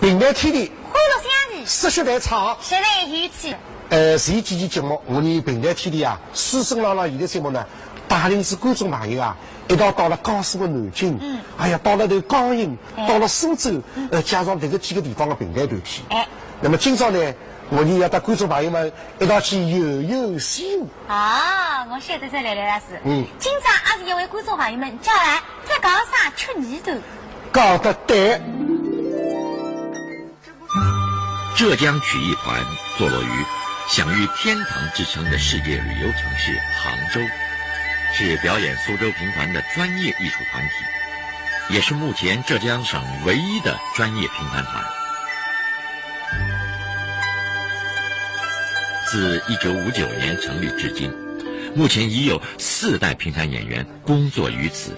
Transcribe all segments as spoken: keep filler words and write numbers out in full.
评弹天地，欢乐相随，说学弹唱。实在有趣。呃，前几期节目，我伲评弹天地啊，师生郎朗现在节目呢，带领仔观众朋友啊，一道到了江苏的南京，嗯。哎呀，到了搿个江阴，哎。到了苏州，嗯。呃，介绍搿个几个地方的评弹团体。哎。那么今朝呢，我伲要带观众朋友们一道去游游西湖。啊，我晓得哉，刘老师。嗯。今朝阿是要为观众朋友们叫来 浙江省曲艺团。讲得对。浙江曲艺团坐落于享誉天堂之称的世界旅游城市杭州，是表演苏州评弹的专业艺术团体，也是目前浙江省唯一的专业评弹团。自一九五九年成立至今，目前已有四代评弹演员 工作于此。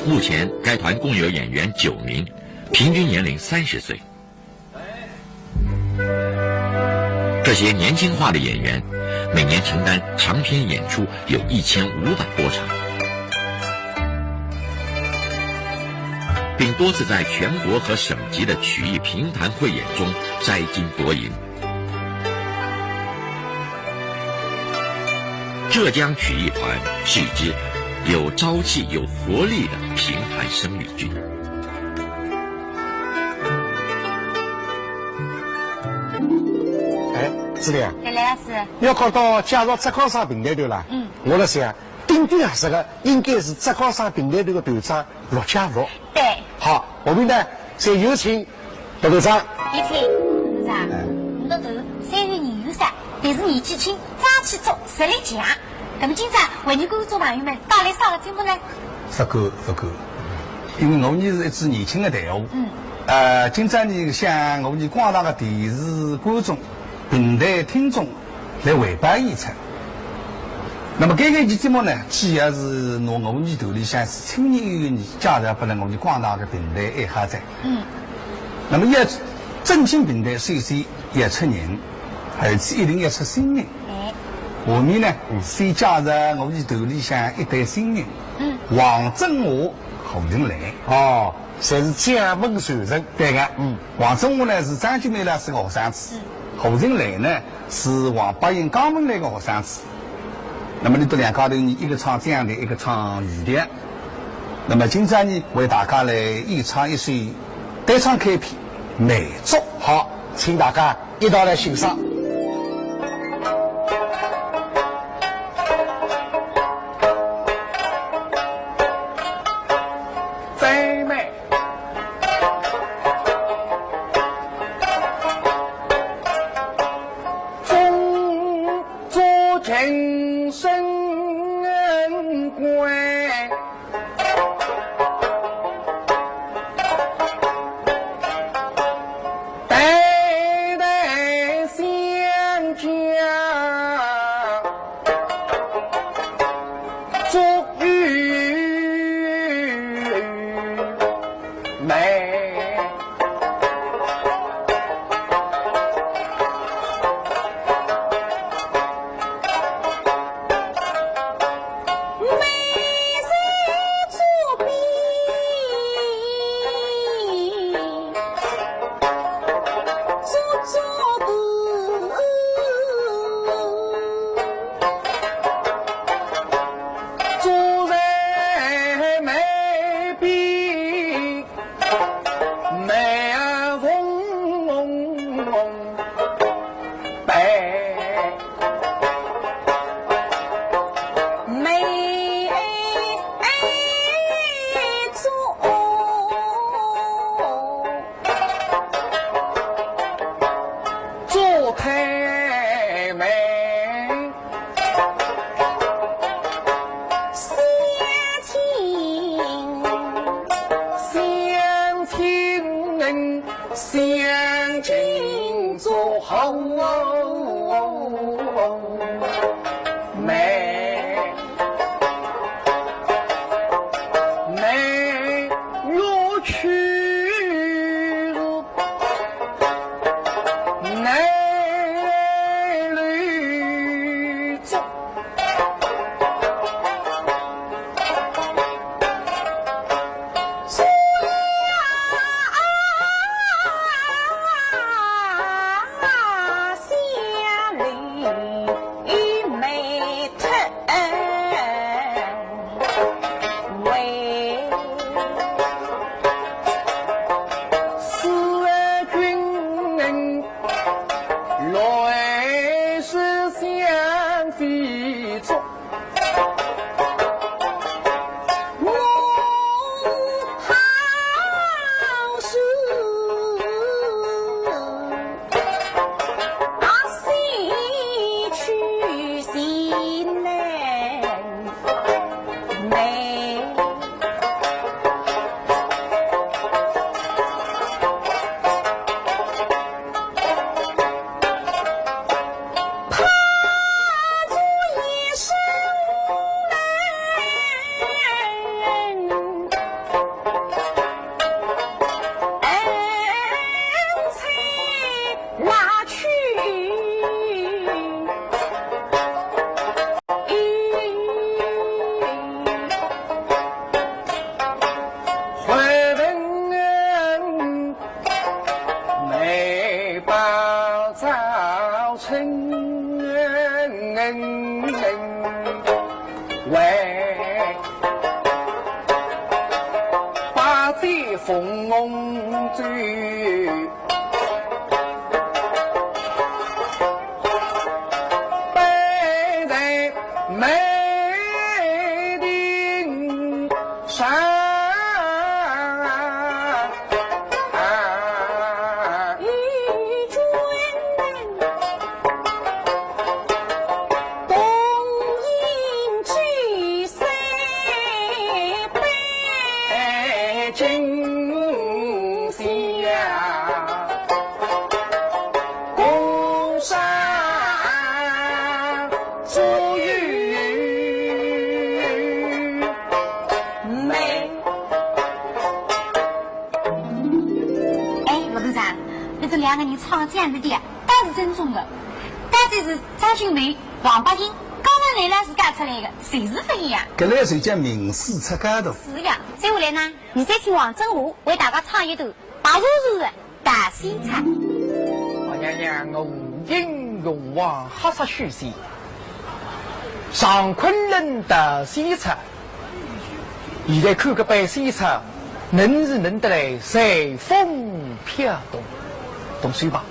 目前，该团共有演员九名，平均年龄三十岁。这些年轻化的演员，每年承担长篇演出有一千五百多场，并多次在全国和省级的曲艺评弹汇演中摘金夺银。 浙江曲艺团是一支有朝气、有活力的评弹生力军。哎，子良啊，来，来，是。要讲到介绍浙江省评弹团了，嗯。我来想，顶顶合适的应该是浙江省评弹团的团长陆家福。对。好，下面呢，就有请 陆团长。有请，团长，哎。我们的团三月廿三，但是年纪轻，争气足，实力强。那么今朝为伲观众朋友们带来啥个节目呢？勿敢，勿敢，因为我伲是一支年轻的队伍。嗯。呃，今朝呢，向我伲广大的电视观众、评弹听众 来汇报演出。那么搿个期节目呢，主要是拿我伲团里向青年演员介绍拨了我伲广大的评弹爱好者。嗯。那么要振兴评弹，首先要出人，而且一定要出新人。哎。下面呢，嗯。先介绍我伲团里向一对新人，嗯。王振华、胡定来。哦，侪是将门传人。对个。嗯。王振华呢是张君梅老师的学生子。嗯。 胡定来呢，是王伯英江门来的学生子。那么伲笃两家头呢，一个唱张调，一个唱豫调。那么今朝呢，为大家来演唱一首单唱开篇《梅竹》。好，请大家一道来欣赏。为是想非出，我好事啊，心去心难。 哎，罗队长，你们两个人唱这样的调，倒是正宗的，到底是张秀梅、王八英、高门来了是嫁出来的，谁是不一样？搿来就叫名师出高徒。是呀，接下来呢，你再请王振华为大家唱一段白蛇传的大仙唱。老娘娘，我吴英雄王黑煞许仙，上昆仑大仙唱。 现在看搿班仙唱，能是能得来随风飘动，动手吧。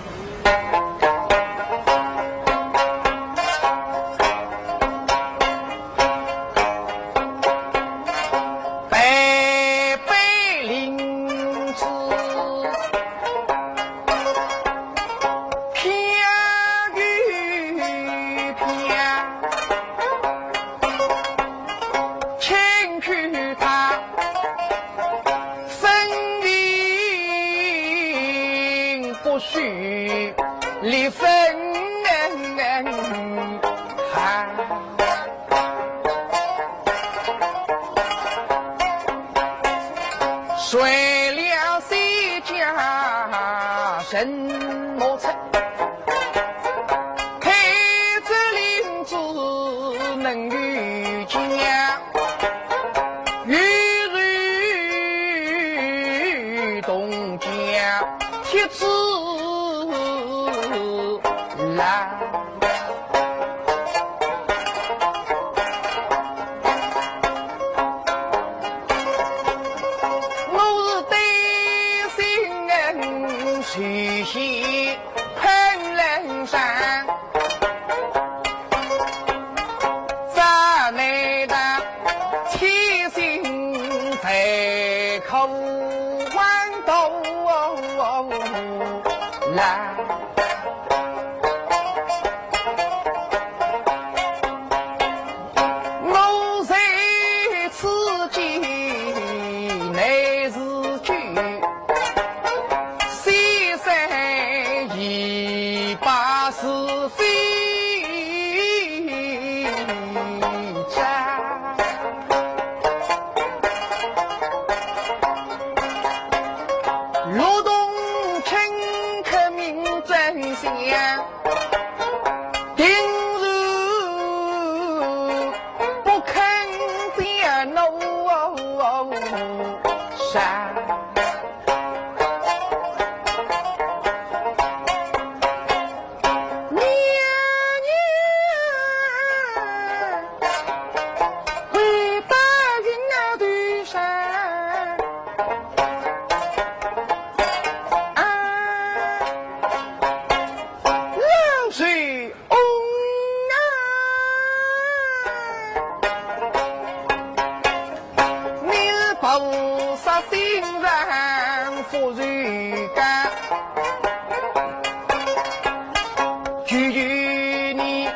求求你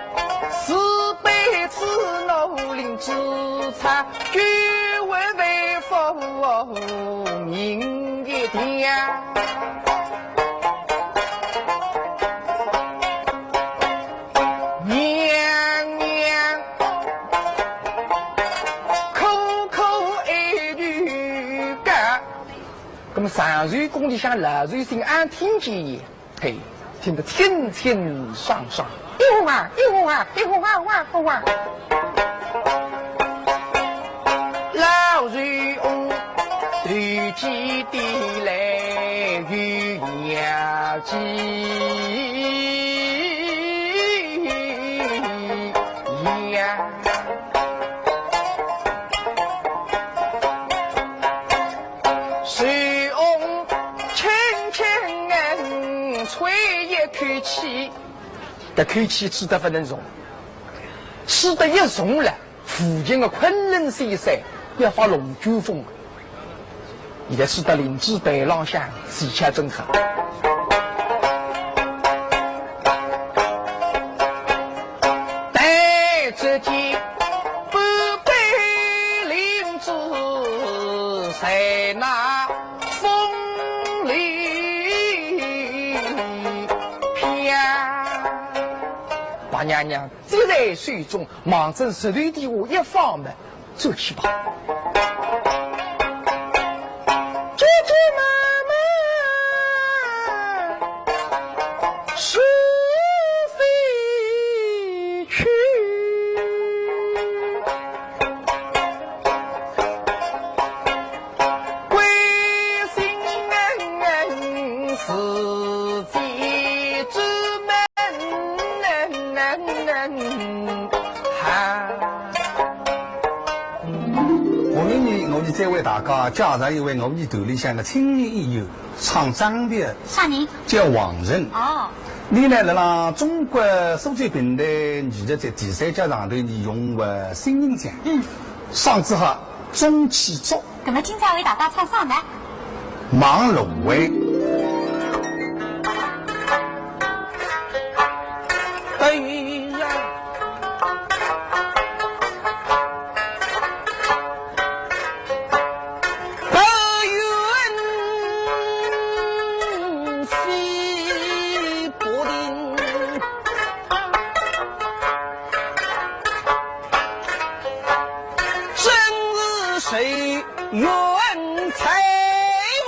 慈悲慈怒灵之差，救我为父人一条。娘娘，苦苦哀求告。那么上头宫里向老寿星俺听见也， 嘿，听得清清爽爽。一呼啊，一呼啊，一呼啊，哇呼啊。老寿翁头低低来有娘气呀。 寿翁轻轻吹一口气，搿口气吹得勿能重，吹得一重了，附近的昆仑仙山要发龙捲风。现在吹得灵芝台浪向，气象真好。但只见 半边灵芝在那风里飘。白娘娘接在手中，望准石头底下一放么，走去吧。姐姐妈妈，是 飞去。归心似箭之门寒。下面呢，我伲再为大家介绍一位我伲团里向的青年演员，唱张调。啥人？ 叫王晨。哦。伊呢，辣辣中国苏州评弹艺术节第三届上头呢，荣获新人奖。嗯。上之后中气足。那么今朝为大家唱啥呢？望芦苇。哎呀， 白云飞不定，真是谁愿在乎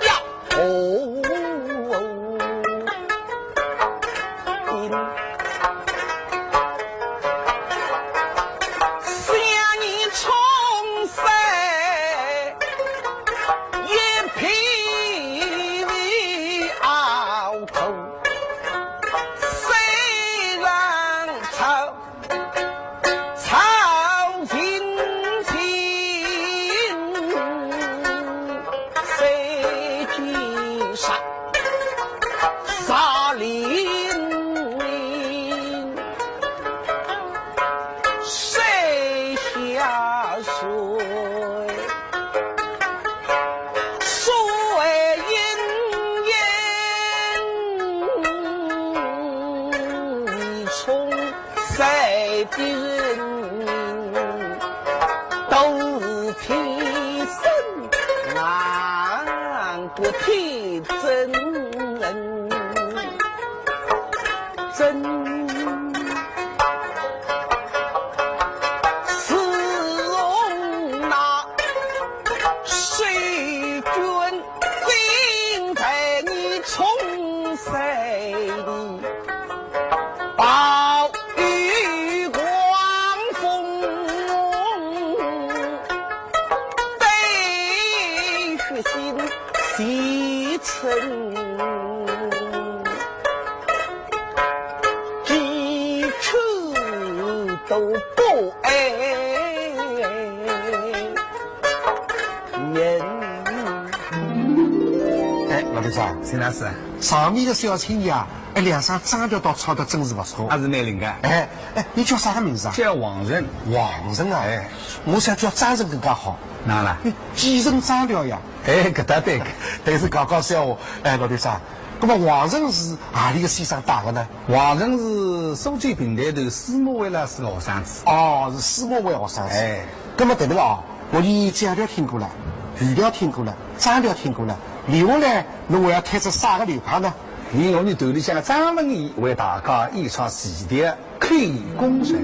呀？ 哦，想你冲塞一片为熬头，虽然操 操心情，谁知啥啥灵灵，谁下谁？谁应应你冲 赛的人都是天生，俺个天真，真是容那水军 今在你冲塞里，暴雨狂风，带血腥洗尘，几处都不安。 人。哎，我局长，沈老师，上面个小青年啊，哎，两声张调倒唱得真是勿错。还是蛮灵个。哎，哎，伊叫啥个名字啊？叫王成。王成啊，哎，我想叫张成更加好。哪啦？哎，继承张调呀。哎，搿搭对个。但是讲讲笑话，哎，陆局长，那么王成是何里个先生带个呢？王成是苏州评弹团司马徽老师个学生子。哦，是司马徽学生子。哎。那么对勿啦？ 我已讲调听过了，余调听过了，张调听过了，留下来侬还要推出啥个流派呢？由我们团里向个张文仪为大家演唱徐调《开弓声》。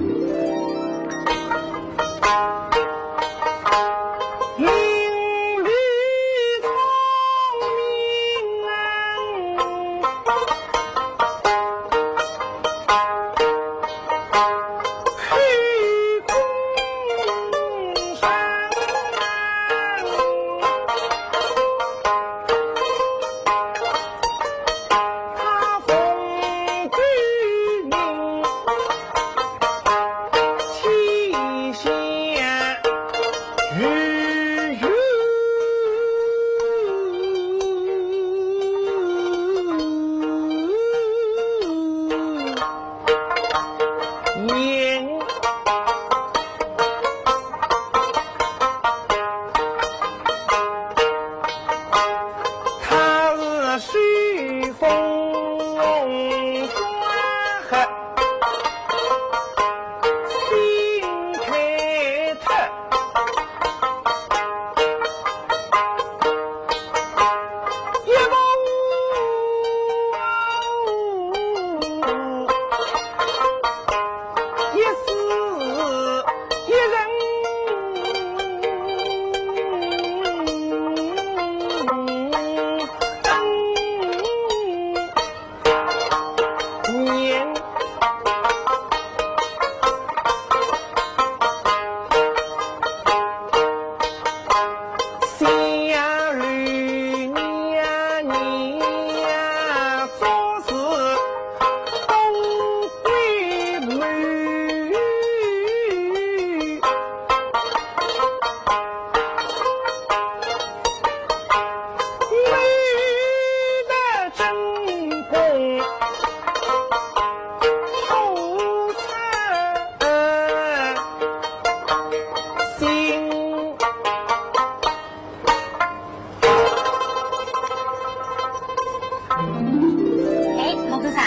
哎，陆先生，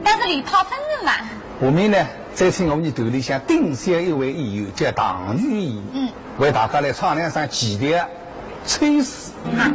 但是流派分明嘛。下面呢，再请我们团里向顶尖一位演员，叫唐玉燕，嗯，为大家来唱两声徐调《秋思》。好。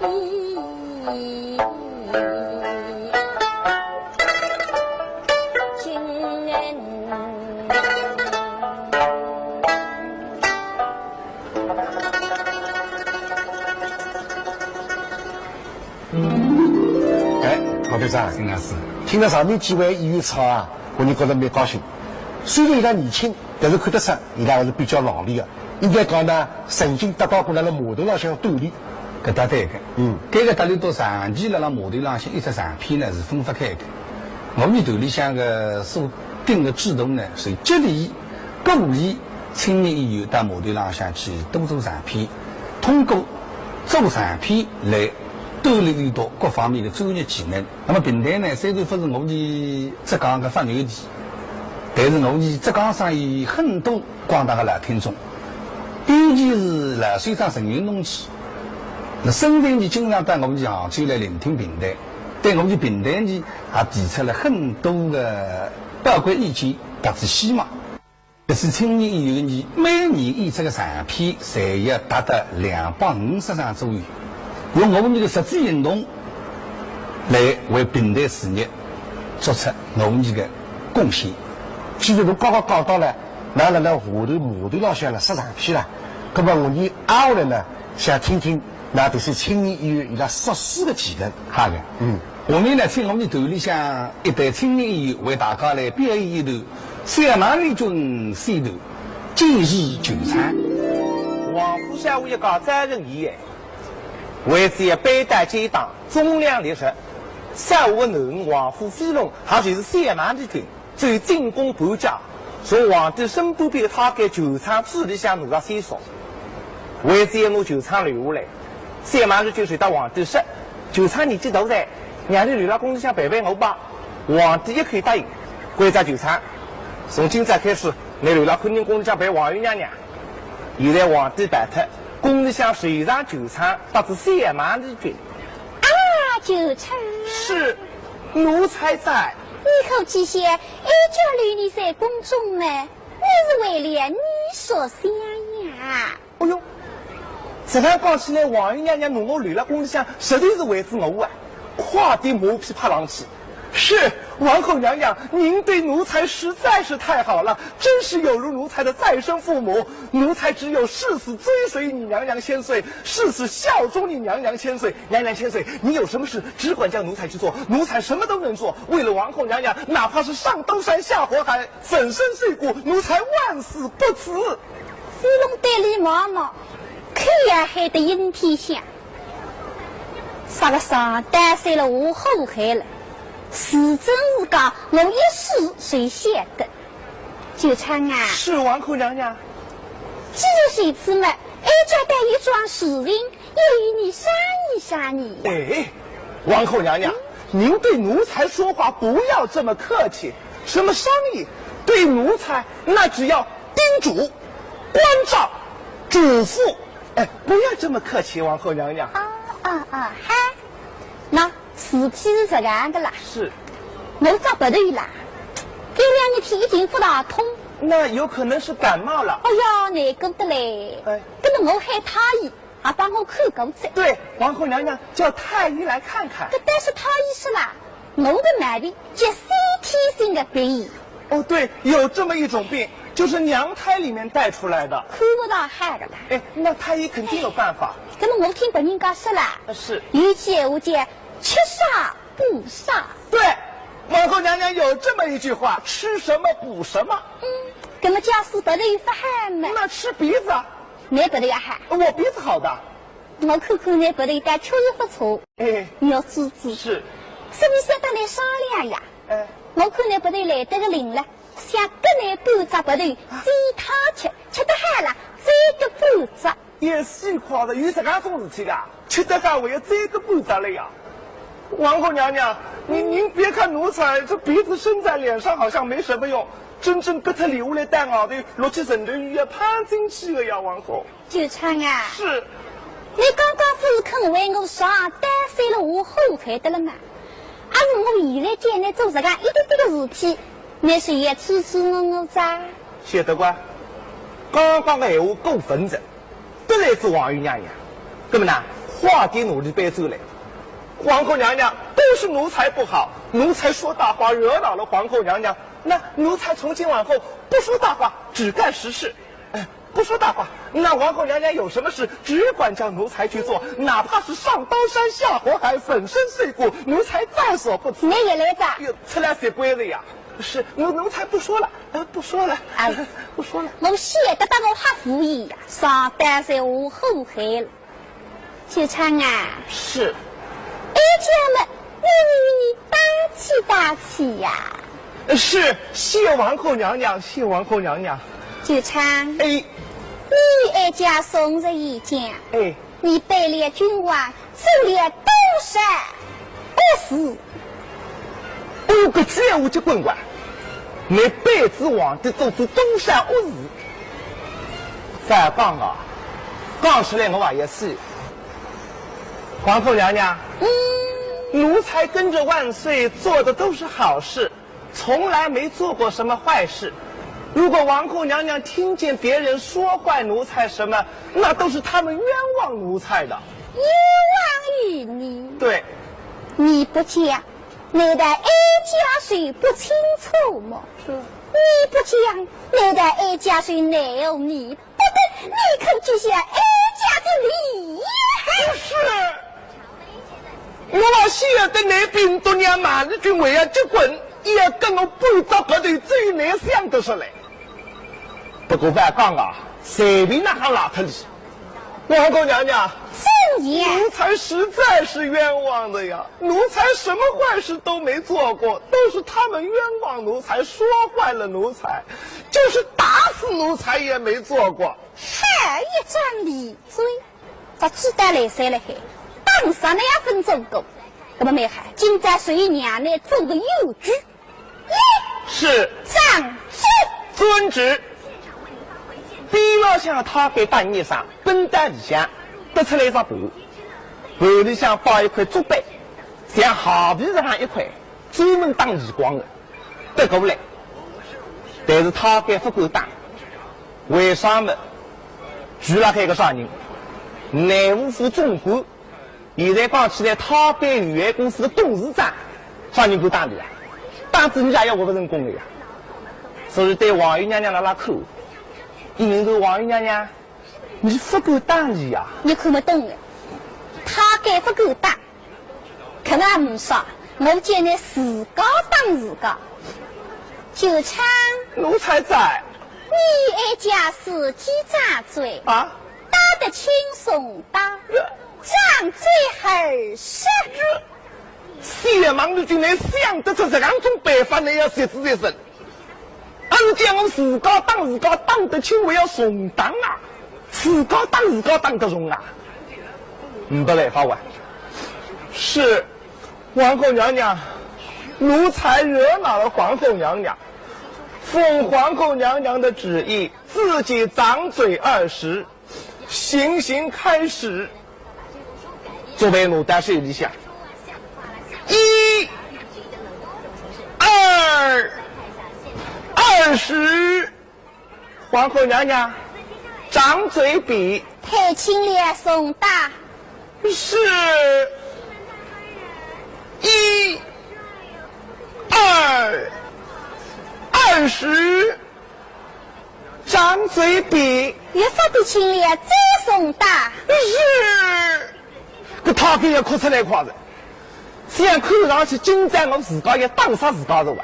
哎，老头子啊，金老师，听到上面几位演员唱啊，我就觉得蛮高兴。虽然伊拉年轻，但是看得出伊拉还是比较劳力的。应该讲呢，曾经搭到过辣辣码头浪向锻炼。搿搭对个。嗯。搿个搭伊到长期辣辣码头浪向一只长篇呢，是分勿开个。我们团里向个所定个制度呢，是激励、鼓励青年演员到码头浪向去多做长篇，通过做长篇来锻炼伊拉各方面的专业技能。 那么评弹呢，虽然勿是我伲浙江个发源地，但是我伲浙江省有很多广大个老听众，尤其是老首长陈云同志，那生平呢经常到我伲杭州来聆听评弹，对我伲评弹呢也提出了很多个宝贵意见，特别希望 搿是青年演员呢，每年演出个长篇，侪要达到两百五十场左右，用我伲个实际行动来为评弹事业做出我伲个贡献。既然侬刚刚讲到了，㑚辣辣码头码头浪向了说长篇了，葛么我伲挨下来呢，想听听㑚迭些青年演员伊拉说书个技能。好个。嗯。 下面呢，请我伲团里向一对青年演员为大家来表演一段小蛮力军选段《今日旧唱》。王府下午一家早晨宴，为仔一杯大鸡汤，中粮烈日，下午囡儿王府飞龙，也就是小蛮力军， 走进宫半家，从皇帝身边边踏开球场子里向拿着线索。为仔要拿球场留下来，小蛮力军就对皇帝说：“球场年纪大哉，让伊留辣宫里向陪陪我吧。”皇帝一口答应，关照球场，从今朝开始，侬留辣坤宁宫里向陪皇后娘娘。现在皇帝跑脱，宫里向就剩球场搭仔小蛮力军。啊，球场。是，奴才在。 你可知晓，哀家留你在宫中呢，乃是为了你所想呀。哎哟，实梗讲起来，皇后娘娘拿我留辣宫里向，实在是为仔我啊！快点马屁拍上去。是，王后娘娘，您对奴才实在是太好了，真是有如奴才的再生父母。奴才只有誓死追随你娘娘千岁，誓死效忠你娘娘千岁。娘娘千岁，你有什么事只管叫奴才去做，奴才什么都能做。为了王后娘娘，哪怕是上刀山下火海，粉身碎骨，奴才万死不辞。飞龙对伊望望，口也喊得阴天响。啥个上刀山了，下火海了，是真是假，我一试就晓得。 球场啊，是，王后娘娘。既然如此嘛，哀家倒有桩事情要与你商议商议呀。哎，王后娘娘，您对奴才说话不要这么客气。什么商议？对奴才那只要叮嘱、关照、嘱咐。哎，不要这么客气，王后娘娘。啊啊啊，嗨，那 事体是实梗个啦。是。我只鼻头啦，搿两日天已经勿大通。那有可能是感冒了。哎呀，难过得嘞。哎。搿么我喊太医，也帮我看过哉。对，王后娘娘叫太医来看看。搿但是太医说啦，我个毛病叫先天性个鼻炎。哦，对，有这么一种病，就是娘胎里面带出来的。看勿大好个啦。哎，那太医肯定有办法。搿么我听别人家说啦，啊，是。有句闲话叫 吃啥补啥。对，王后娘娘有这么一句话，吃什么补什么。嗯，搿么假使鼻头勿好嘛？那吃鼻子啊。倷鼻头也好。我鼻子好的。我看看倷鼻头倒确实勿错。哎。玉珠子。是。是勿是搭倷商量呀？哎。我看倷鼻头来得个灵了，想拨倷半只鼻头，煎汤吃，吃得好了，再拨半只。 也是快哉，有实梗种事体个，吃得好还要再拨半只了呀。王后娘娘，您，您别看奴才这鼻子生在脸上好像没什么用，真正割脱留下来戴外头，落起阵头雨要湚进去的呀，王后。九川啊，是。倷刚刚勿是肯为我上刀山了下火海得了吗？阿是我现在叫倷做实梗一点点个事体，倷是也支持我我哉？谢德官，刚刚个闲话过分哉。 得罪仔王爷娘娘。搿么呢，话题努力背出来。皇后娘娘都是奴才不好，奴才说大话惹恼了皇后娘娘，那奴才从今往后不说大话，只干实事。哎，不说大话，那皇后娘娘有什么事，只管叫奴才去做，哪怕是上刀山下火海，粉身碎骨，奴才在所不辞。你也来着？哟，出来是鬼子呀！是，奴奴才不说了，呃，不说了，哎，不说了。我晓得把我吓唬一呀，上当是我后悔了。九昌啊，是。哀家么，我与你打气打气呀。是，谢皇后娘娘，谢皇后娘娘。九昌，哎，你哀家从实以讲，哎，你背了君王，做了多少恶事？哦，搿句闲话结棍个，你背仔皇帝做仔多少恶事？再讲啊，讲出来我也要死。皇后娘娘，嗯，奴才跟着万岁做的都是好事，从来没做过什么坏事。如果皇后娘娘听见别人说坏奴才什么，那都是他们冤枉奴才的。冤枉于你？对。你不讲，难道哀家就不清楚么？是。你不讲，难道哀家就奈何你不得？你可知晓哀家的厉害？不是。我晓得你兵多将马力军，为要结棍，也跟我半只骨头，只有你想得出来。不过勿讲啊，随便哪哈赖脱俚。皇后娘娘，怎样？奴才实在是冤枉的呀！奴才什么坏事都没做过，都是他们冤枉奴才，说坏了奴才，就是打死奴才也没做过。好一张利嘴！ 只知道来三了海，打死奴才也没做过。那么蛮好，今朝随娘娘做个有据。是。上书。遵旨。边浪向太监打一声，奔到里向，得出来一只盘，盘里向摆一块竹板，像下皮实上一块，专门打耳光的。 得过来。但是太监勿敢打，为啥么？住辣海个啥人？内务府总管，现在讲起来太监有限公司的董事长，啥人敢打俚啊？打仔俚也要活勿成功的呀。所以对皇后娘娘辣辣看，伊认为皇后娘娘，你勿敢打俚呀？你看勿懂的，太监勿敢打， 搿个也没啥，我叫你自家打自家。九昌，奴才在。你哀家是几掌嘴？啊？打得轻松打，掌嘴二十。小忙的，竟然想得出这样种办法，你要学仔一身。 阿是叫我自家打自家，打得轻还要重打啊？自家打自家打得重啊？没办法哇。是，皇后娘娘，奴才惹恼了皇后娘娘，奉皇后娘娘的旨意，自己掌嘴二十， 行刑开始。准备拿到手里向。一、二、二十。皇后娘娘，掌嘴比。太轻了，重打。是。一、二、二十。 掌嘴比。越发的轻了，再重打。是，搿太监要哭出来快哉。这样看上去，今朝我自家也打杀自家了哇。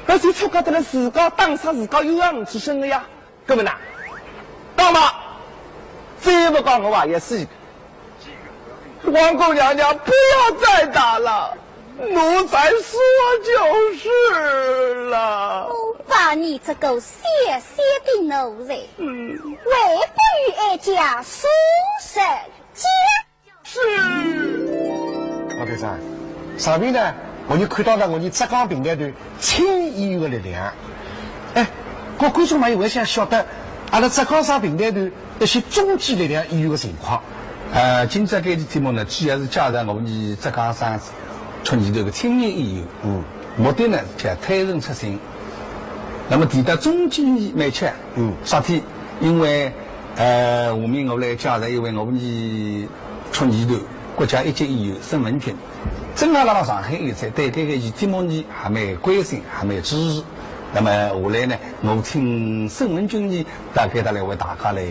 而且错觉得了自家打杀自家又要呒出声的呀。搿么呢，打吧，再不讲我也死。 皇后娘娘，不要再打了，奴才说就是了。我把你这个小小的奴才，嗯。还不与哀家说实话。是。老先生，上面呢，我们看到了我们浙江评弹团青年演员的力量。哎，各位观众朋友，我想晓得，阿拉浙江省评弹团 一些中坚力量演员的情况。呃，今朝搿期节目呢，主要是介绍我们浙江省出名的一个青年演员，嗯。目的呢，叫推陈出新。那么提到中坚力量，嗯。啥体？因为，呃，下面我来介绍一位我们出艺团，国家一级演员沈文君。正好辣辣上海演出，对搿个节目呢还蛮关心，还蛮支持。那么下来呢，我请沈文君呢，到该搭来为大家来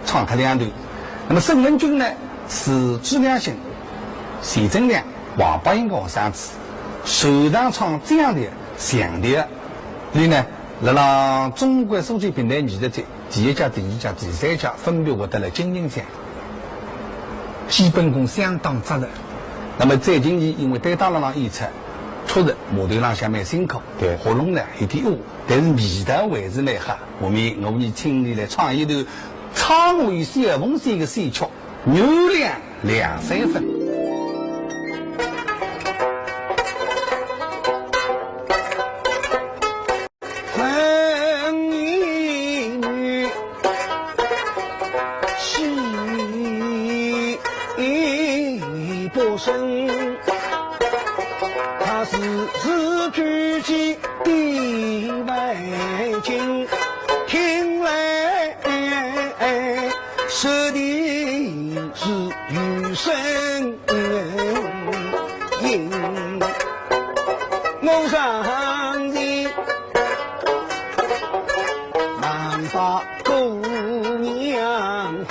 唱脱两段。那么沈文君呢，是朱良心、钱正亮、王宝英个学生子，擅长唱江调、长调。伊呢，辣辣中国苏州评弹艺术节 第一届、第二届、第三届分别获得了金鹰奖，基本功相当扎实。那么最近呢，因为单档辣浪演出，确实码头浪向蛮辛苦，对。喉咙呢有点哑，但是味道还是蛮好。下面我们请伊来唱一段《唱与小凤仙》的序曲，《月亮两三分》。 分一女，戏一不生。她是自居己的外景，听来说的是有声 音。我上前，难把姑娘唤。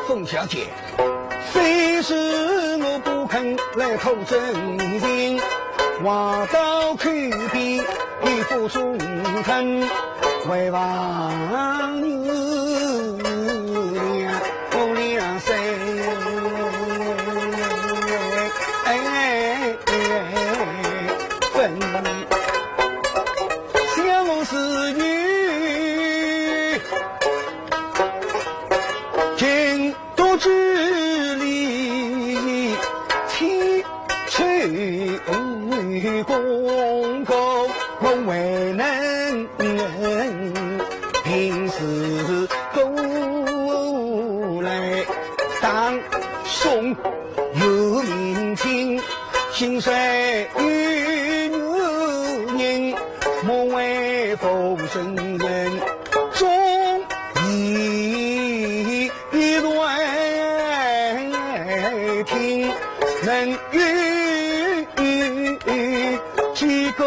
凤小姐，非是我不肯来吐真情，话到口边，你腹中疼，为望 我两三分，想我是女，情多之理，千秋功过，我未能 平时过来，当送有名亲，心酸有女人，莫为夫人人中意断听，能有几个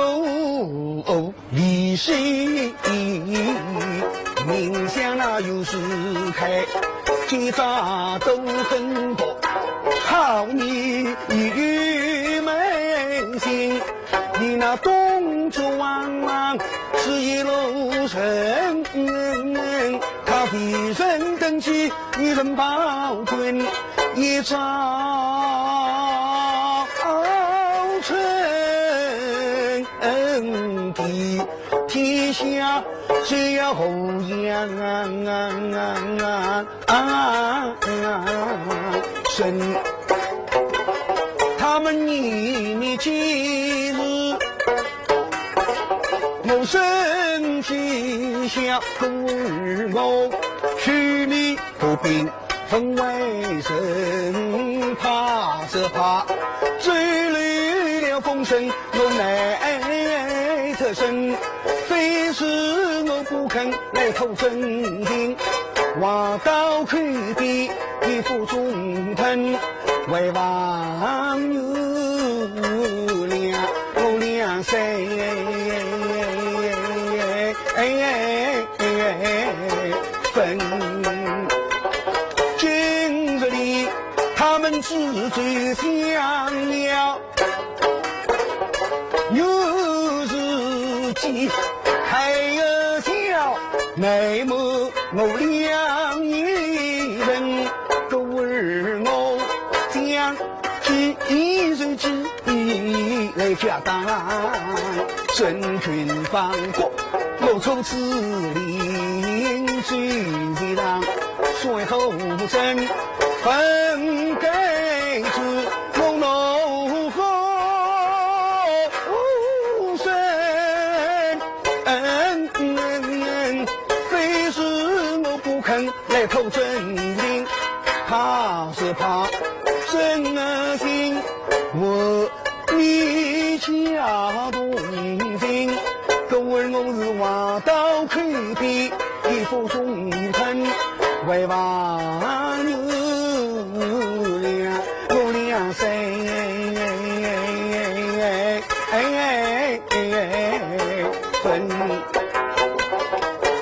离析，明想那又是开，今朝都分别，好你与门心，你那东张望望是一路人，他为人登基，一人保君，一朝成 恩的天下，谁要后样啊啊啊啊！他们一面皆是我身之下，故而我去你不平 分为人怕则怕，走漏了风声，我奈得何？非是我不肯来吐真情，话到口边，你腹中疼，为望原谅我两三分。 今日里他们知罪降了，又是几开笑，奈么我两人，故而我将 今日起来家当，真君放过我，初次临水池塘，随后怎分该知我怒火生。 非是我不肯来吐真情，怕是怕真心，我你家同情，故而我是话到口边，你腹中疼，为望原分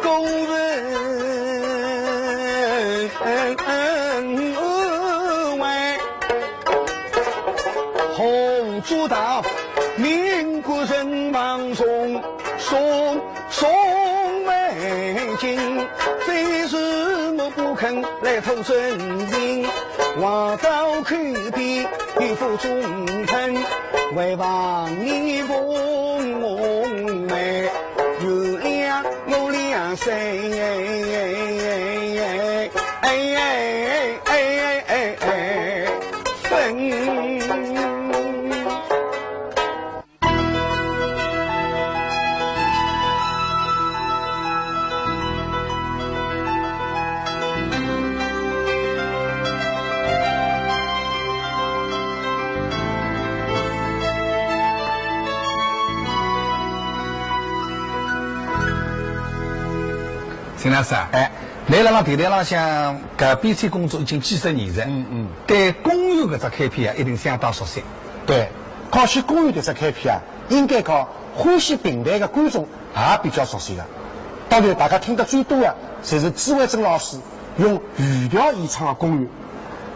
公分为，何做到民国人亡从 从未经，非是我不肯来吐真情，话到口边又腹中疼，还望你奉我原谅我两声。哎哎哎哎哎哎，分。 秦老师啊，哎，侬辣辣电台浪向搿编辑工作已经几十年了，嗯嗯。对公园搿只开篇啊，一定相当熟悉。对，讲起公园搿只开篇啊， 应该讲，欢喜评弹个观众也比较熟悉个。当然，大家听得最多个，侪是朱惠珍老师用余调演唱个《公园》。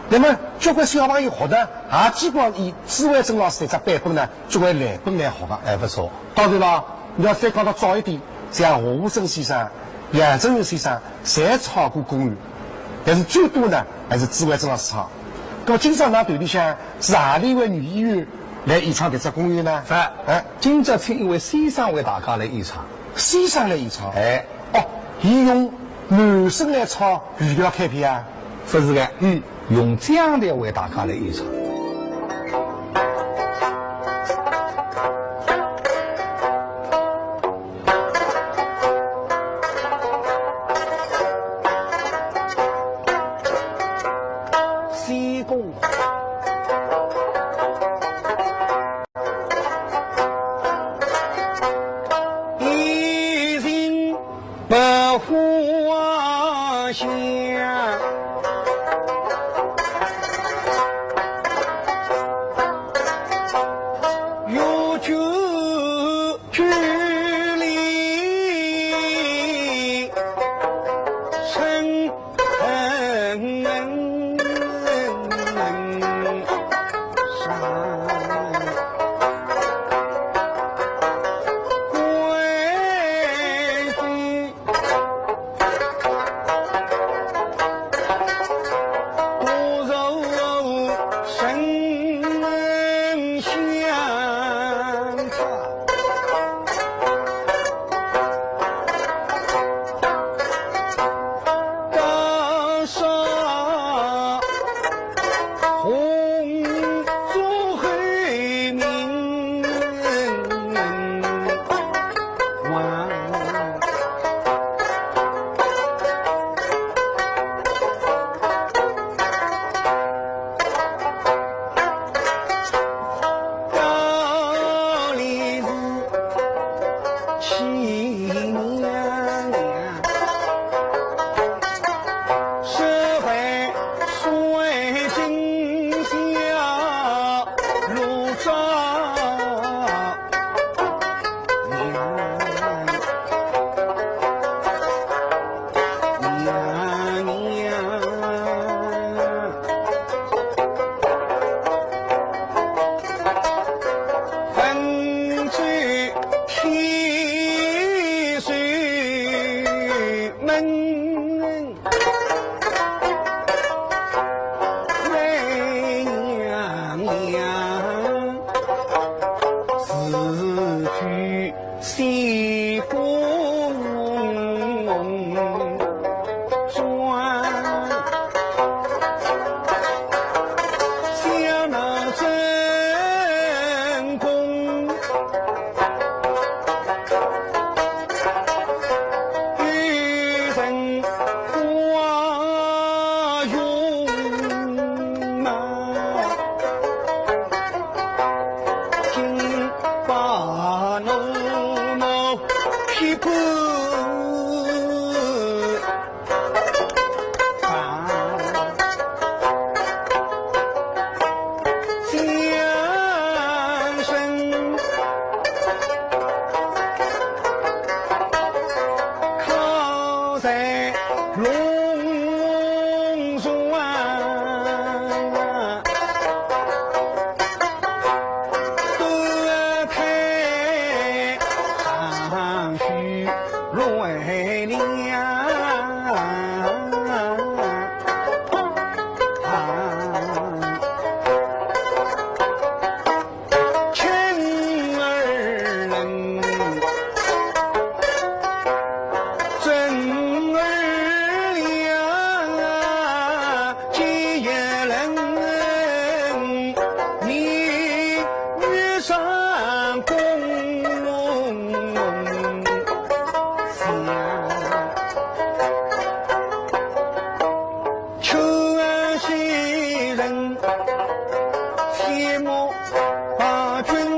那么，交关小朋友学堂也基本上以朱惠珍老师搿只版本呢，作为蓝本来学个。哎，勿错。当然了，侬要再讲到早一点，像华武生先生、杨振宁先生，侪唱过《公园》。但是最多呢，还是朱惠珍老师唱。那么，今朝㑚团里向是何里一位女演员 来演唱搿只《公园》呢？是。哎，今朝请一位先生为大家来演唱。先生来演唱？哎。哦，伊用男声来唱余调开篇啊？勿是个，嗯。用腔调为大家来演唱。西宫。 一人百花香，有句句里称一目把君